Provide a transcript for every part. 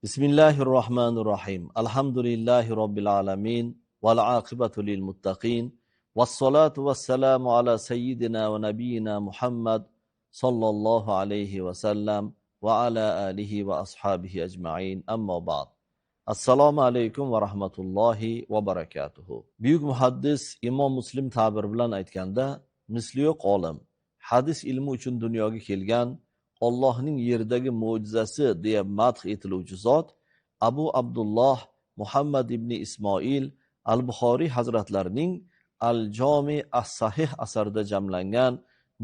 Bismillahirrohmanirrohim. Alhamdulillahi robbil alamin val aqibatu lil muttaqin vas-salatu vas-salamu ala sayyidina va nabiyina Muhammad sallallohu alayhi va sallam va ala alihi va ashabihi ajma'in. Ammo ba'd. Assalomu alaykum va rahmatullohi va barakatuhu. Buyuk muhaddis Imom Muslim ta'bir bilan aytganda, misli yo'q olim, hadis ilmi uchun dunyoga kelgan, Allohning yerdagi mo'jizasi deya madh etiluvchi zot Abu Abdulloh Muhammad ibn Ismoil al-Buxoriy hazratlarining Al-Jomi as-Sahih asarida jamlangan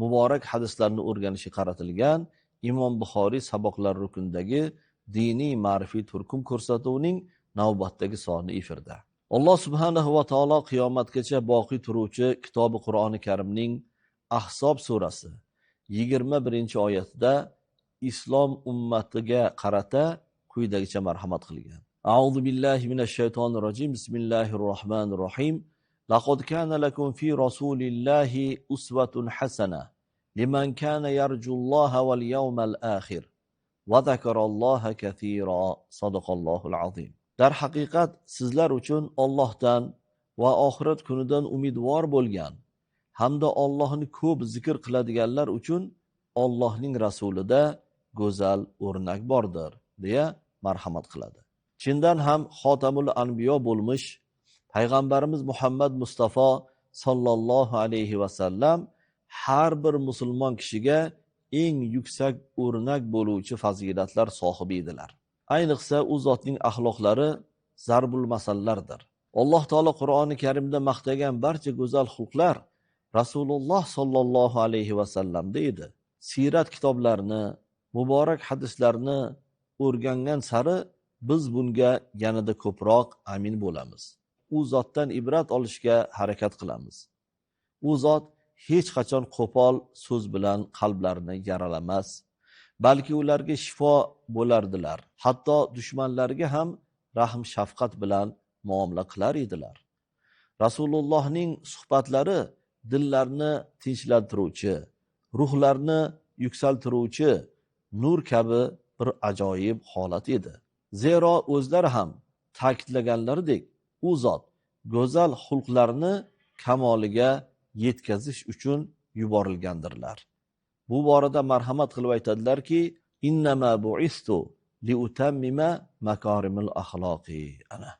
muborak hadislarni o'rganishga qaratilgan Imom Buxoriy saboqlar ruknidagi diniy ma'rifiy turkum ko'rsatuvining navbatdagi soni efirda. Alloh subhanahu va taolo qiyomatgacha boqiy turuvchi kitobi Qur'oni Karimning Ahzob surasi 21-oyatida islom ummatiga qarata quyidagicha marhamat qilgan. A'udhu billahi minash shaytonir rojim. Bismillahir rohmanir rohim. Laqad kana lakum fi rasulillahi uswatun hasana liman kana yarjulloha wal yawmal akhir va zakaralloha katira. Sadaqallohul azim. Darhaqiqat sizlar uchun Allohdan va oxirat kunidan umidvor bo'lgan hamda Allohni ko'p zikr qiladiganlar uchun Allohning rasulida go'zal o'rnak bordir, deya marhamat qiladi. Chindan ham xotamul anbiyo bo'lmish payg'ambarimiz Muhammad Mustafa sallallohu alayhi va sallam har bir musulmon kishiga eng yuksak o'rnak bo'luvchi fazilatlar sohibi edilar. Ayniqsa u zotning axloqlari zarbul masallardir. Alloh taolo Qur'oni Karimda maqtagan barcha go'zal xulqlar Rasululloh sallallohu alayhi va sallamda edi. Siyrat kitoblarini, muborak hadislarni o'rgangan sari biz bunga yanada ko'proq amin bo'lamiz. U zotdan ibrat olishga harakat qilamiz. U zot hech qachon qo'pol so'z bilan qalblarni yaralamas, balki ularga shifo bo'lardilar. Hatto dushmanlarga ham rahm shafqat bilan muomala qilar edilar. Rasulullohning suhbatlari dillarni tinchlantiruvchi, ruhlarni yuksaltiruvchi nur kabi bir ajoyib holat edi. Zero o'zlari ham ta'kidlaganlaridek, u zot go'zal xulqlarni kamoliga yetkazish uchun yuborilgandirlar. Bu borada marhamat qilib aytadilarki, innama bu'istu liutammima makarimul axloqi. Ana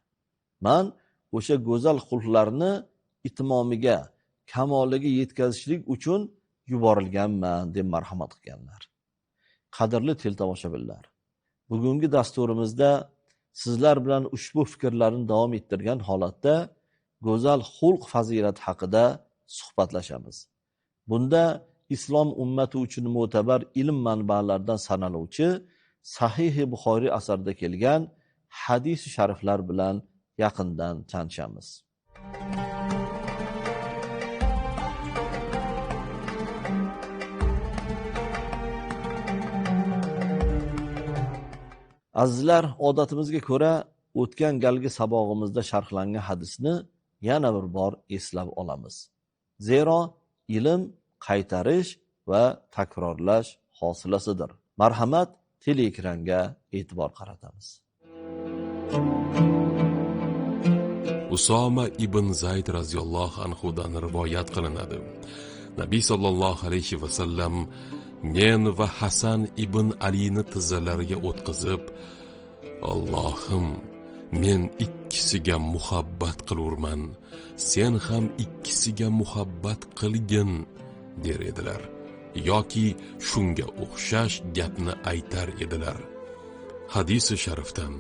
man o'sha go'zal xulqlarni itmomiga, kamoliga yetkazishlik uchun yuborilganman deb marhamat qilganlar. Qadrli teletomoshabinlar, bugungi dasturimizda sizlar bilan ushbu fikrlarni davom ettirgan holatda go'zal xulq fazilati haqida suhbatlashamiz. Bunda islom ummati uchun mo'tabar ilm manbalaridan sanaluvchi Sahihi Buxoriy asarida kelgan hadis shariflar bilan yaqindan tanishamiz. Azizlar, odatimizga ko'ra o'tgan galgi sabog'imizda sharhlangan hadisni yana bir bor eslab olamiz. Zero ilm qaytarish va takrorlash hosilasidir. Marhamat, teleekranga e'tibor qaratamiz. Usoma ibn Zayd radhiyallohu anhu dan rivoyat qilinadi. Nabiy sallallohu alayhi va sallam men va Hasan ibn Alini tizzalariga o'tqizib, Allohim, men ikkisiga muhabbat qilurman, sen ham ikkisiga muhabbat qilgin, der edilar yoki shunga o'xshash gapni aytar edilar. Hadisi sharifdan.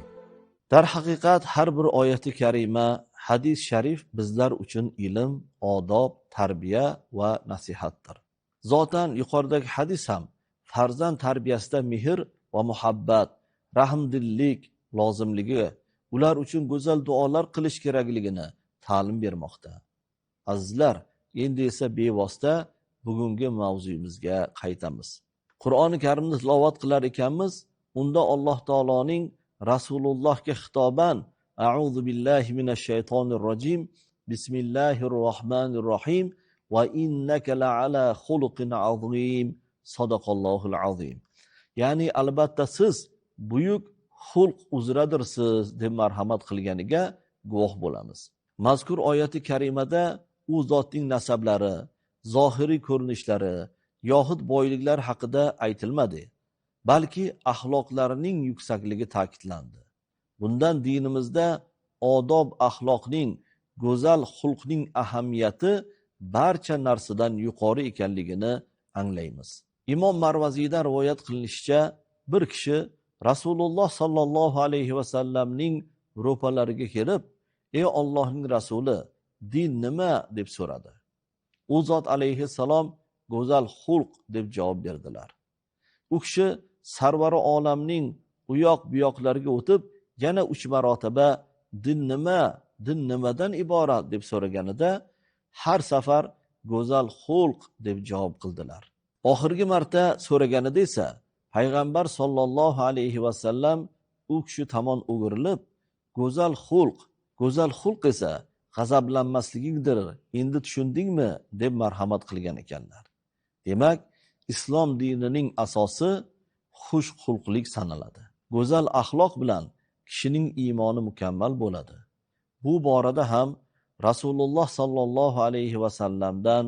Darhaqiqat har bir oyati karima, hadis sharif bizlar uchun ilm, odob, tarbiya va nasihatdir. Zotan yuqoridagi hadis ham farzand tarbiyasida mehr va muhabbat, rahmdillik lozimligi, ular uchun go'zal duolar qilish kerakligini ta'lim bermoqda. Azizlar, endi esa bevosita bugungi mavzuyimizga qaytamiz. Qur'oni Karimni tilovat qilar ekanmiz, unda Alloh taoloning Rasulullohga xitoban A'udhu billahi minash shaytonir rojim, bismillahir rohmanir rohim va innaka la'ala xuluqin azim. Sadaqallohul azim. Ya'ni albatta siz buyuk xulq uzradirsiz deb marhamat qilganiga guvoh bo'lamiz. Mazkur oyati karimada u zotning nasablari, zohiriy ko'rinishlari yoxud boyliklar haqida aytilmadi, balki axloqlarining yuksakligi ta'kidlandi. Bundan dinimizda odob axloqning, go'zal xulqning ahamiyati barcha narsadan yuqori ekanligini anglaymiz. Imom Marvaziydan rivoyat qilinishicha, bir kishi Rasululloh sallallohu alayhi va sallamning ro'palariga kelib, "Ey Allohning rasuli, din nima?" deb so'radi. U zot alayhissalom go'zal xulq deb javob berdilar. U kishi sarvari olamning u yoq bu yoqlariga o'tib, yana 3 marotaba din nima, din nimadan iborat deb so'raganida har safar go'zal xulq deb javob qildilar. Oxirgi marta so'raganida esa payg'ambar sollallohu alayhi va sallam u kishi tomon o'girilib, go'zal xulq, go'zal xulq esa g'azablanmasligingdir, endi tushundingmi deb marhamat qilgan ekanlar. Demak, islom dinining asosi xush xulqlik sanaladi. Go'zal axloq bilan kishining iymoni mukammal bo'ladi. Bu borada ham Rasululloh sallallohu alayhi va sallamdan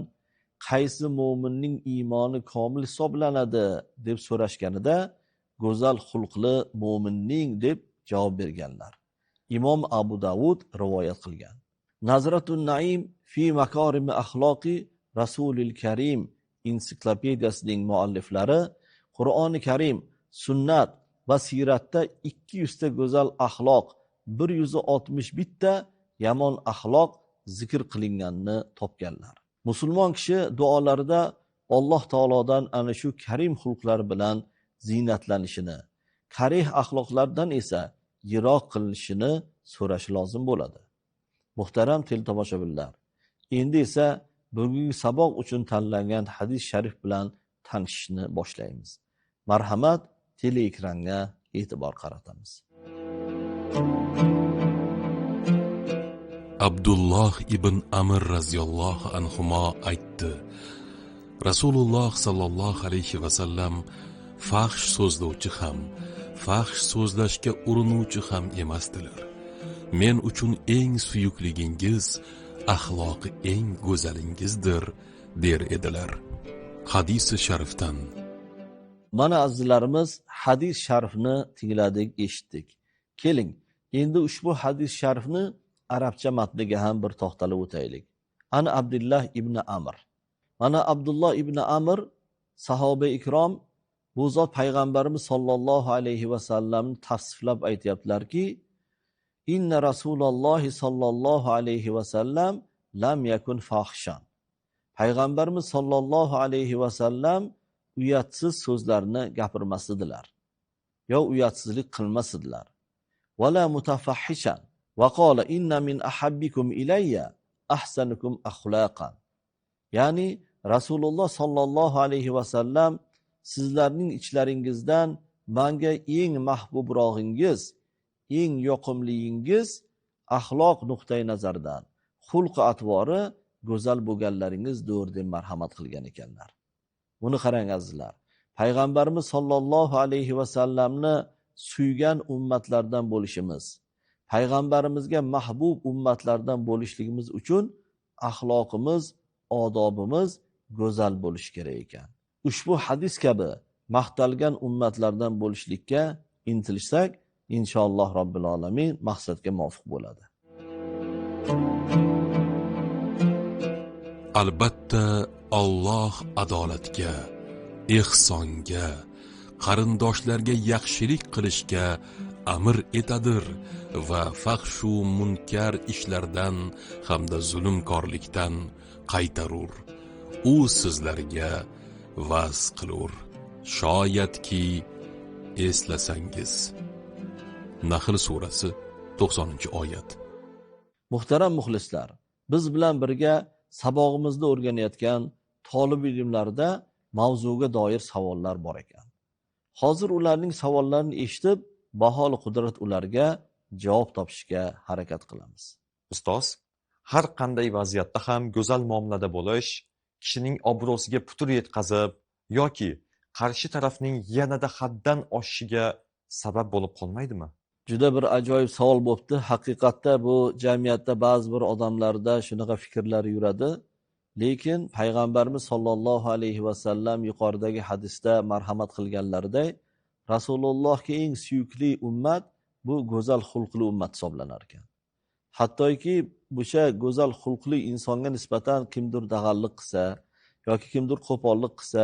qaysi mo'minning iymoni komil hisoblanadi deb so'rashganida go'zal xulqli mo'minning deb javob berganlar. Imom Abu Davud rivoyat qilgan. Nazratun Naim fi makorimi axloqi Rasulil Karim ensiklopediyasining mualliflari Qur'oni Karim, sunnat va siyratda 200 ta go'zal axloq, 161 ta yomon axloq zikr qilinganini topganlar. Musulmon kishi duolarida Alloh taolodan ana shu karim xulqlar bilan ziynatlanishini, karih axloqlardan esa yiroq qilinishini so'rashi lozim bo'ladi. Muhtaram teletomoshabinlar, endi esa bugungi saboq uchun tanlangan hadis sharif bilan tanishishni boshlaymiz. Marhamat, teleekranga e'tibor qaratamiz. Abdulloh ibn Amr radhiyallohu anhuma aytdi: Rasululloh sallallohu alayhi va sallam fahsh so'zlovchi ham, fahsh so'zlashga urinuvchi ham emasdilar. Men uchun eng suyukligingiz axloqi eng go'zalingizdir, der edilar. Hadisi sharifdan. Mana azizlarimiz, hadis sharifni tingladik, eshitdik. Keling, endi ushbu hadis sharifni arabcha matniga ham bir to'xtalib o'taylik. Ana Abdulloh ibn Amr. Mana Abdulloh ibn Amr sahoba ikrom, bu zot payg'ambarimiz sollallohu alayhi va sallamni tavsiflab aytayaptilarki, inna Rasululloh sollallohu alayhi va sallam lam yakun fahishan. Payg'ambarimiz sollallohu alayhi va sallam uyatsiz so'zlarni gapirmas edilar yo uyatsizlik qilmas edilar. Va la mutafahishan. Va qala inna min ahabbikum ilayya ahsanukum axlaqan. Ya'ni Rasululloh sollallohu alayhi va sallam sizlarning ichlaringizdan menga eng mahbubrog'ingiz, eng yoqimliyingiz axloq nuqtai nazaridan, xulq atvori go'zal bo'lganlaringizdir deb marhamat qilgan ekanlar. Buni qarang azizlar. Payg'ambarimiz sollallohu alayhi va sallamni suygan ummatlardan bo'lishimiz, payg'ambarimizga mahbub ummatlardan bo'lishligimiz uchun axloqimiz, odobimiz go'zal bo'lishi kerak ekan. Ushbu hadis kabi maqtalgan ummatlardan bo'lishlikka intilishsak, inshaalloh robbil alamin maqsadga muvofiq bo'ladi. Albatta Alloh adolatga, ehsonga, qarindoshlarga yaxshilik qilishga amr etadir va fahshu munkar ishlardan hamda zulmkorlikdan qaytarur. U sizlarga vaz qilur. Shoyatki eslasangiz. Nahl surasi 90-oyat. Muhtaram muxlislar, biz bilan birga sabog'imizni o'rganayotgan tolib ilmlarda mavzuga doir savollar bor ekan. Hozir ularning savollarini eshitib, baholi qudrat ularga javob topishga harakat qilamiz. Ustoz, har qanday vaziyatda ham go'zal muomalada bo'lish kishining obro'siga putur yetkazib yoki qarshi tarafning yanada haddan oshishiga sabab bo'lib qolmaydimi? Juda bir ajoyib savol bo'pti. Haqiqatda bu jamiyatda ba'zi bir odamlarda shunaqa fikrlar yuradi. Lekin payg'ambarimiz sollallohu alayhi vasallam yuqoridagi hadisda marhamat qilganlariday, Rasulullohga eng suyukli ummat bu go'zal xulqli ummat hisoblanar ekan. Hattoki o'sha go'zal xulqli insonga nisbatan kimdir dag'allik qilsa yoki kimdir qo'pollik qilsa,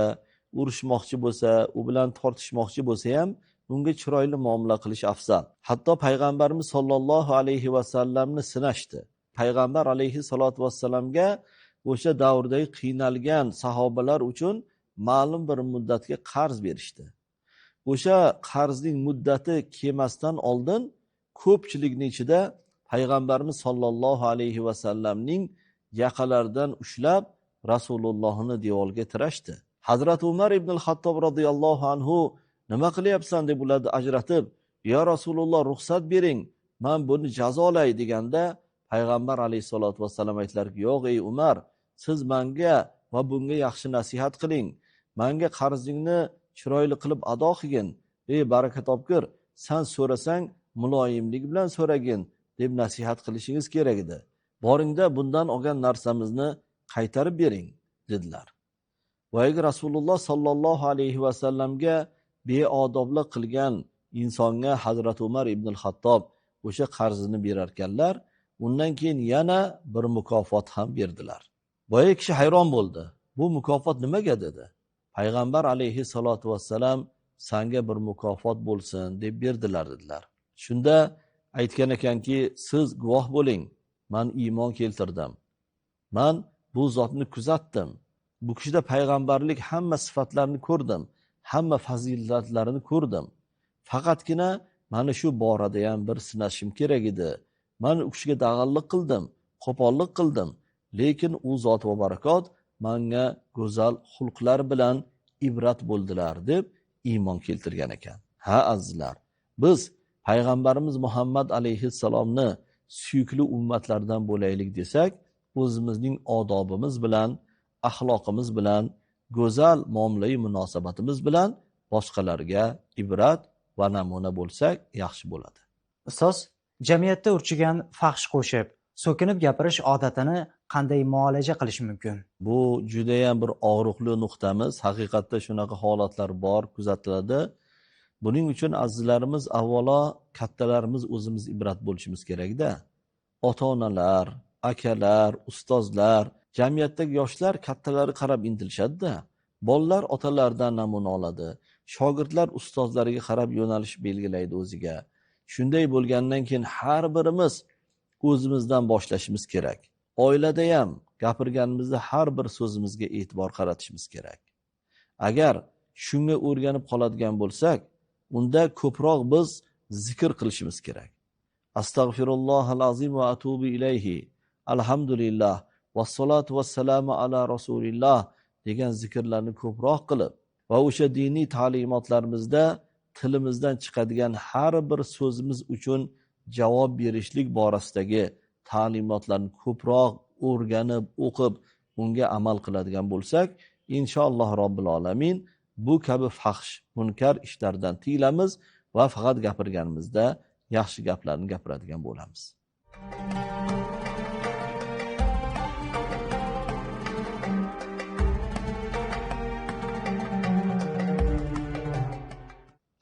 urushmoqchi bo'lsa, u bilan tortishmoqchi bo'lsa ham unga chiroyli muomala qilish afzal. Hatto payg'ambarimiz sollallohu alayhi vasallamni sinashdi. Payg'ambar alayhi salatu vassalamga o'sha davrdagi qiynalgan sahobalar uchun ma'lum bir muddatga qarz berishdi. O'sha qarzning muddati kelmasdan oldin ko'pchilikning ichida payg'ambarimiz sollallohu alayhi vasallamning yaqalaridan ushlab Rasulullohni devorga tirashdi. Hazrat Umar ibn al-Xattob radhiyallohu anhu nima qilyapsan deb ularni ajratib, "Ya Rasululloh, ruxsat bering, men buni jazolay" deganda payg'ambar alayhisolatu vassalam aytdilarki, "Yo'q ey Umar, siz menga va bunga yaxshi nasihat qiling. Menga qarzingni chiroyli qilib ado qilgin. Ey baraka topkir, san so'rasang muloyimlik bilan so'ragin" deb nasihat qilishingiz kerak edi. Boringda bundan olgan narsamizni qaytarib bering dedilar. Boyagi Rasululloh sallallohu alayhi vasallamga beodoblik qilgan insonga Hazrat Umar ibn al-Xattob o'sha qarzini berarkanlar, undan keyin yana bir mukofot ham berdilar. Boyagi kishi hayron bo'ldi. Bu mukofot nimaga dedi. Payg'ambar alayhi salatu vassalam sanga bir mukofot bo'lsin deb berdilar dedilar. Shunda aytgan ekanki, siz guvoh bo'ling, men iymon keltirdim. Men bu zotni kuzatdim. Bu kishida payg'ambarlik hamma sifatlarini ko'rdim, hamma fazilatlarini ko'rdim. Faqatgina mana shu borada ham bir sinashim kerak edi. Men u kishiga dag'allik qildim, qo'pollik qildim, lekin u zot va barakot menga go'zal xulqlar bilan ibrat bo'ldilar deb iymon keltirgan ekan. Ha azizlar, biz payg'ambarimiz Muhammad alayhissalomni suyukli ummatlardan bo'laylik desak, o'zimizning odobimiz bilan, axloqimiz bilan, go'zal muomalai munosabatimiz bilan boshqalarga ibrat va namuna bo'lsak yaxshi bo'ladi. Ustoz, jamiyatda urchigan fahsh qo'shib, so'kinib gapirish odatini qanday muolaja qilish mumkin? Bu juda ham bir og'riqli nuqtamiz. Haqiqatda shunaqa holatlar bor, kuzatiladi. Buning uchun azizlarimiz, avvalo kattalarimiz o'zimiz ibrat bo'lishimiz kerakda. Ota-onalar, akalar, ustozlar, jamiyatdagi yoshlar kattalari qarab intilishadi-da. Bolalar otalaridan namuna oladi. Shogirdlar ustozlariga qarab yo'nalish belgilaydi o'ziga. Shunday bo'lgandan keyin har birimiz o'zimizdan boshlashimiz kerak. Oilada ham gapirganimizda har bir so'zimizga e'tibor qaratishimiz kerak. Agar shunga o'rganib qoladigan bo'lsak, unda ko'proq biz zikr qilishimiz kerak. Astag'firullahal azim va atubu ilayhi. Alhamdulillah vassalatu vassalamu ala rasulillah degan zikrlarni ko'proq qilib va o'sha diniy ta'limotlarimizda tilimizdan chiqadigan har bir so'zimiz uchun javob berishlik borasidagi ta'limotlarni ko'proq o'rganib, o'qib, unga amal qiladigan bo'lsak, inshaalloh robbil alamin bu kabi fahsh, munkar ishlardan tiyilamiz va faqat gapirganimizda yaxshi gaplarni gapiradigan bo'lamiz.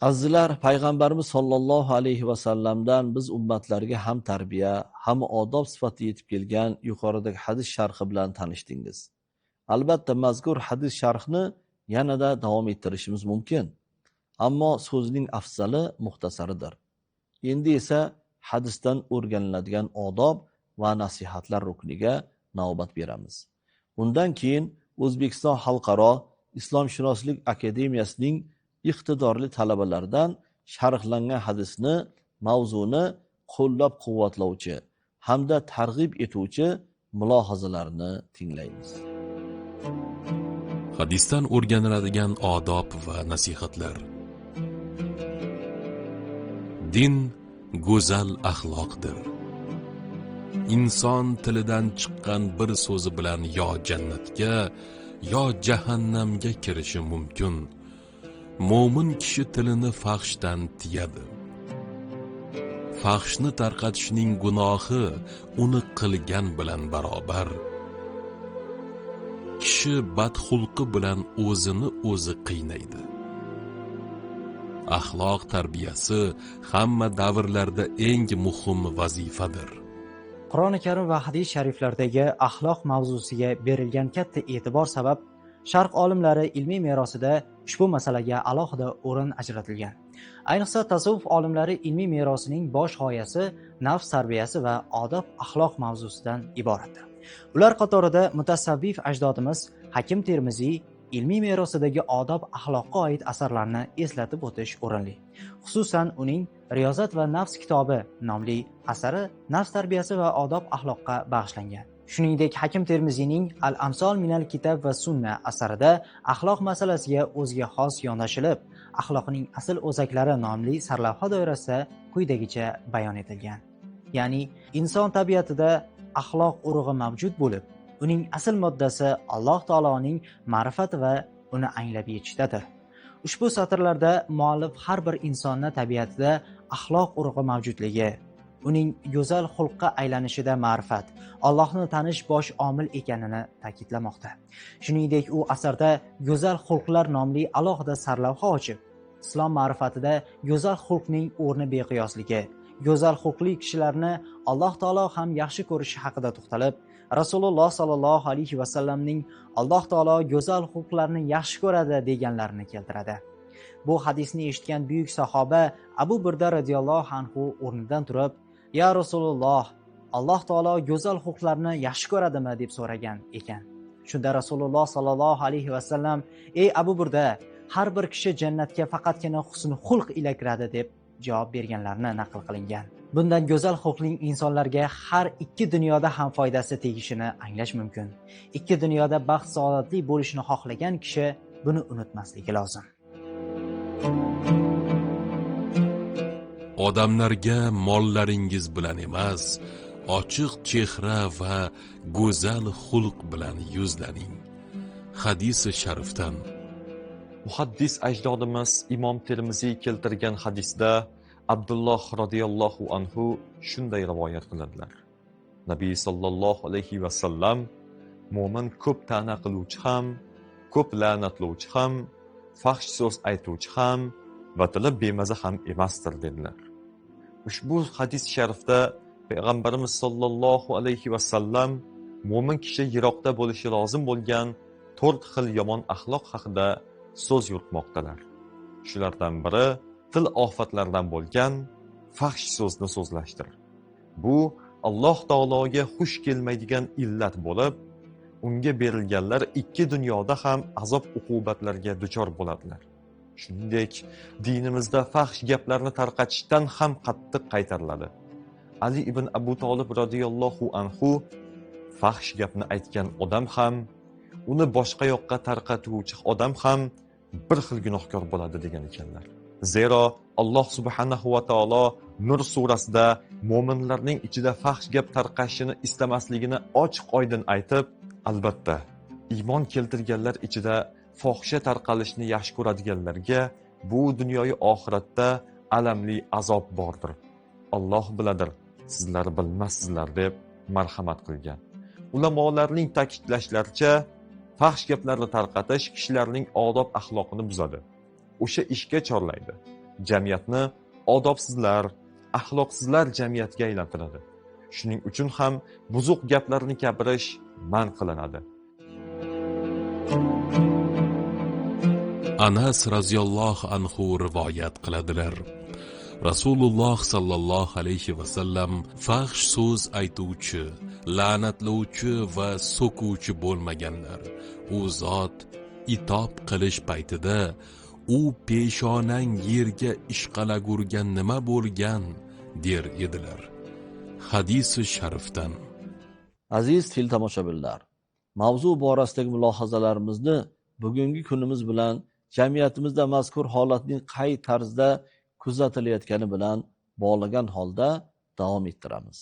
Azizlar, payg'ambarimiz sollallohu alayhi vasallamdan biz ummatlarga ham tarbiya, ham odob sifatida yetib kelgan yuqoridagi hadis sharhi bilan tanishdingiz. Albatta mazkur hadis sharhni yanada davom ettirishimiz mumkin. Ammo so'zning afzali muxtasaridir. Endi esa hadisdan o'rganiladigan odob va nasihatlar rukniga navbat beramiz. Undan keyin O'zbekiston Xalqaro Islomshunoslik akademiyasining iqtidorli talabalardan sharhlangan hadisni, mavzuni qo'llab-quvvatlovchi hamda targ'ib etuvchi mulohazalarni tinglaymiz. Hadisdan o'rganiladigan odob va nasihatlar. Din go'zal axloqdir. Inson tilidan chiqqan bir so'zi bilan yo jannatga, yo jahannamga kirishi mumkin. Mo'min kishi tilini fahshdan tiyadi. Fahshni tarqatishning gunohi uni qilgan bilan barobar. Kishi badxulqi bilan o'zini o'zi qiynaydi. Axloq tarbiyasi hamma davrlarda eng muhim vazifadir. Qur'oni Karim va hadis shariflardagi axloq mavzusiga berilgan katta e'tibor sabab Sharq olimlari ilmiy merosida ushbu masalaga alohida o'rin ajratilgan. Ayniqsa tasavvuf olimlari ilmiy merosining bosh g'oyasi nafs tarbiyasi va odob axloq mavzusidan iboratdir. Ular qatorida mutasavvif ajdodimiz Hakim Termiziy ilmiy merosidagi odob axloqqa oid asarlarni eslatib o'tish o'rinli. Xususan uning Riyozat va nafs kitobi nomli asari nafs tarbiyasi va odob axloqqa bag'ishlangan. Shuningdek, Hakim Termiziyning Al-Amsol minal kitob va sunna asarida axloq masalasiga o'ziga xos yondashilib, axloqning asl o'zaklari nomli sarlavha doirasida quyidagicha bayon etilgan. Ya'ni inson tabiatida axloq urug'i mavjud bo'lib, uning asl moddasi Alloh taoloning ma'rifati va uni anglab yetishdadir. Ushbu satrlarda muallif har bir insonni tabiatida axloq urug'i mavjudligi, uning go'zal xulqqa aylanishida ma'rifat, Allohni tanish bosh omil ekanini ta'kidlamoqda. Shuningdek, u asarda go'zal xulqlar nomli alohida sarlavha ochib, islom ma'rifatida go'zal xulqning o'rni beqiyosligi, go'zal xulqli kishilarni Alloh taolo ham yaxshi ko'rishi haqida to'xtalib, Rasululloh sallallohu alayhi va sallamning Alloh taolo go'zal xulqlarni yaxshi ko'radi deganlarini keltiradi. Bu hadisni eshitgan buyuk sahoba Abu Burda radhiyallohu anhu o'rnidan turib, "Ya Rasululloh, Alloh taolo go'zal xulqlarni yaxshi ko'radimi?" deb so'ragan ekan. Shunda Rasululloh sallallohu alayhi va sallam, "Ey Abu Burda, har bir kishi jannatga faqatgina husn xulq ila kiradi" deb javob berganlarini naql qilingan. Bundan go'zal xulqning insonlarga har ikki dunyoda ham foydasi tegishini anglash mumkin. Ikki dunyoda baxt saodatli bo'lishni xohlagan kishi buni unutmasligi lozim. Odamlarga mollaringiz bilan emas, ochiq chehra va go'zal xulq bilan yuzlaning. Hadisi sharifdan. Muhaddis ajdodimiz Imom Termiziy keltirgan hadisda Abdulloh radhiyallohu anhu shunday rivoyat qiladilar. Nabiy sallallohu alayhi va sallam mo'min ko'p ta'na qiluvchi ham, ko'p la'natlovchi ham, fahsh so'z aytuvchi ham va tili bemaza ham emasdir dedilar. Ushbu hadis sharifda Payg'ambarimiz sallallohu alayhi va sallam mo'min kishi yiroqda bo'lishi lozim bo'lgan 4 xil yomon axloq haqida so'z yuritmoqdalar. Shulardan biri til ofatlaridan bo'lgan fahsh so'zni so'zlashdir. Bu Alloh taologa xush kelmaydigan illat bo'lib, unga berilganlar ikki dunyoda ham azob uqubatlarga duchor bo'ladilar. Shuningdek, dinimizda fahsh gaplarni tarqatishdan ham qattiq qaytariladi. Ali ibn Abu Talib radhiyallohu anhu fahsh gapni aytgan odam ham, uni boshqa yoqqa tarqatuvchi odam ham bir xil gunohkor bo'ladi degan ekanlar. Zero Alloh subhanahu va taolo Nur surasida mo'minlarning ichida fahsh gap tarqashini istamasligini ochiq oydin aytib, albatta iymon keltirganlar ichida fohisha tarqalishni yaxshi ko'radiganlarga bu dunyoyu oxiratda alamli azob bordir. Alloh biladir, sizlar bilmassizlar deb marhamat qilgan. Ulamolarning ta'kidlashlaricha, fahsh gaplarni tarqatish kishilarning odob axloqini buzadi. O'sha ishga chorlaydi. Jamiyatni odobsizlar, axloqsizlar jamiyatiga aylantiradi. Shuning uchun ham buzuq gaplarni gapirish man qilinadi. Anas radhiyallohu anhu rivoyat qiladilar. Rasululloh sallallohu alayhi va sallam fahsh so'z aytuvchi, la'natlovchi va so'kuvchi bo'lmaganlar. U zot itob qilish paytida u peshonang yerga ishqalagurgan nima bo'lgan der edilar. Hadisi sharifdan. Aziz til tomoshabinlar, mavzu borasidagi mulohazalarimizni bugungi kunimiz bilan jamiyatimizda mazkur holatning qay tarzda kuzatilayotgani bilan bog'lagan holda davom ettiramiz.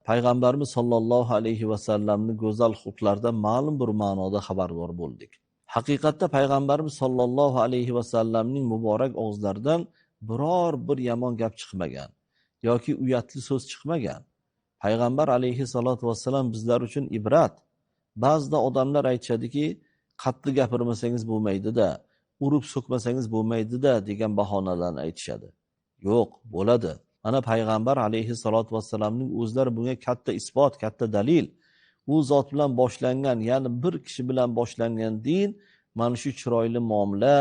Payg'ambarimiz sollallohu alayhi va sallamning go'zal xulqlaridan ma'lum bir ma'noda xabardor bo'ldik. Haqiqatda payg'ambarimiz sollallohu alayhi vasallamning muborak og'izlaridan biror bir yomon gap chiqmagan yoki uyatli so'z chiqmagan. Payg'ambar alayhissalatu vassalam bizlar uchun ibrat. Ba'zida odamlar aytishadiki, qattiq gapirmasangiz bo'lmaydi-da, urib so'kmasangiz bo'lmaydi-da degan bahonalarni aytishadi. Yo'q, bo'ladi. Mana payg'ambar alayhissalatu vassalamning o'zlari bunga katta isbot, katta dalil. U zot bilan boshlangan, ya'ni bir kishi bilan boshlangan din mana shu chiroyli muomala,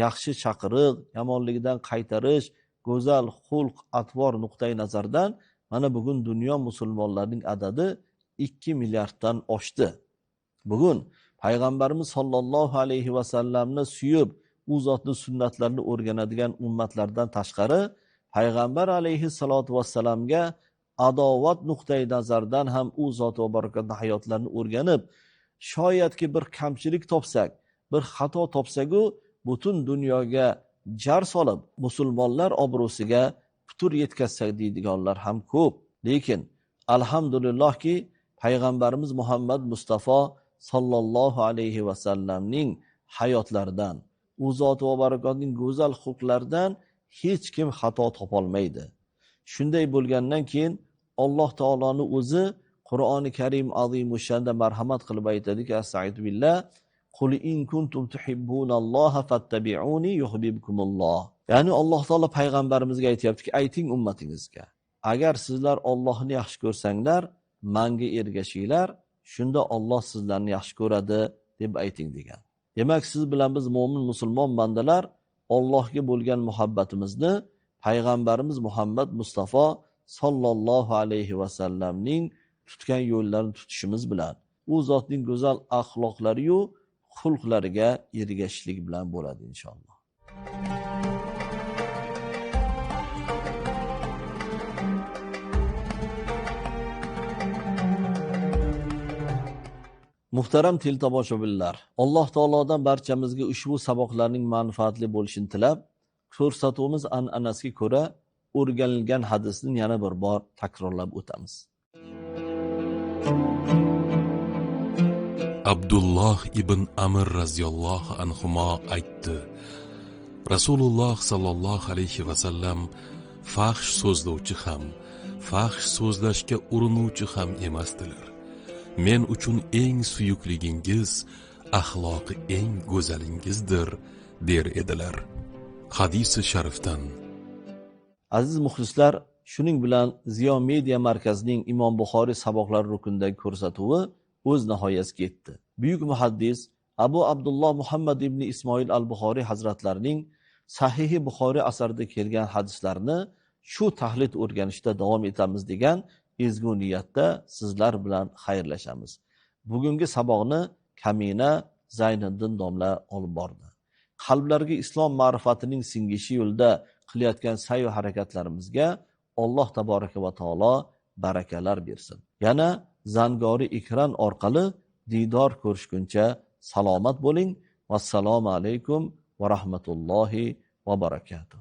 yaxshi chaqiriq, yomonligidan qaytarish, go'zal xulq atvor nuqtai nazardan mana bugun dunyo musulmonlarining adadi 2 milliarddan oshdi. Bugun payg'ambarimiz sollallohu alayhi vasallamni suyib, u zotning sunnatlarini o'rganadigan ummatlardan tashqari payg'ambar alayhissalatu vassalamga adovat nuqtai nazardan ham u zot va barakatli hayotlarini o'rganib, shoyatki bir kamchilik topsak, bir xato topsak-u butun dunyoga jar solib, musulmonlar obro'siga putur yetkazsak deydiganlar ham ko'p. Lekin alhamdulillahki payg'ambarimiz Muhammad Mustafa sallallohu alayhi vasallamning hayotlaridan, u zot va barakotning go'zal xulqlaridan hech kim xato topolmaydi. Shunday bo'lgandan keyin Alloh taoloni o'zi Qur'oni Karim azimushanda marhamat qilib aytadiki, astaizu billah, qul in kuntum tuhibbunalloha fattabi'uni yuhibbukumulloh. Ya'ni Alloh taolo payg'ambarimizga aytayaptiki, ayting ummatingizga, agar sizlar Allohni yaxshi ko'rsanglar, menga ergashinglar, shunda Alloh sizlarni yaxshi ko'radi deb ayting degan. Demak, siz bilan biz mo'min musulmon bandalar Allohga bo'lgan muhabbatimizni payg'ambarimiz Muhammad Mustafa sallallohu alayhi vasallamning tutgan yo'llarini tutishimiz bilan, u zotning go'zal axloqlari-yu xulqlariga ergashishlik bilan bo'ladi inshaalloh. Muhtaram teletomoshabinlar, Alloh taolodan barchamizga ushbu saboqlarning manfaatli bo'lishini tilab, ko'rsatuvimiz an'anasiga ko'ra o'rganilgan hadisni yana bir bor takrorlab o'tamiz. Abdulloh ibn Amr radhiyallohu anhuma aytdi: Rasululloh sallallohu alayhi va sallam fahsh so'zlovchi ham, fahsh so'zlashga urinuvchi ham emasdilar. Men uchun eng suyukligingiz axloqi eng go'zalingizdir, der edilar. Hadisi sharifdan. Aziz muxlislar, shuning bilan Ziyo Media markazining Imom Buxoriy saboqlari ruknidagi ko'rsatuvi o'z nihoyasiga yetdi. Buyuk muhaddis Abu Abdulloh Muhammad ibn Ismoil al-Buxoriy hazratlarining Sahihi Buxoriy asarida kelgan hadislarni shu tahlil o'rganishda davom etamiz degan ezgu niyatda sizlar bilan xayrlashamiz. Bugungi saboqni Kamina Zayniddin domla olib bordi. Qalblarga islom ma'rifatining singishi yo'lida qilayotgan sa'y va harakatlarimizga Alloh taboraka va taolo barakalar bersin. Yana zangori ekran orqali diydor ko'rishguncha salomat bo'ling. Vassalomu alaykum va rahmatullohi va barakatuh.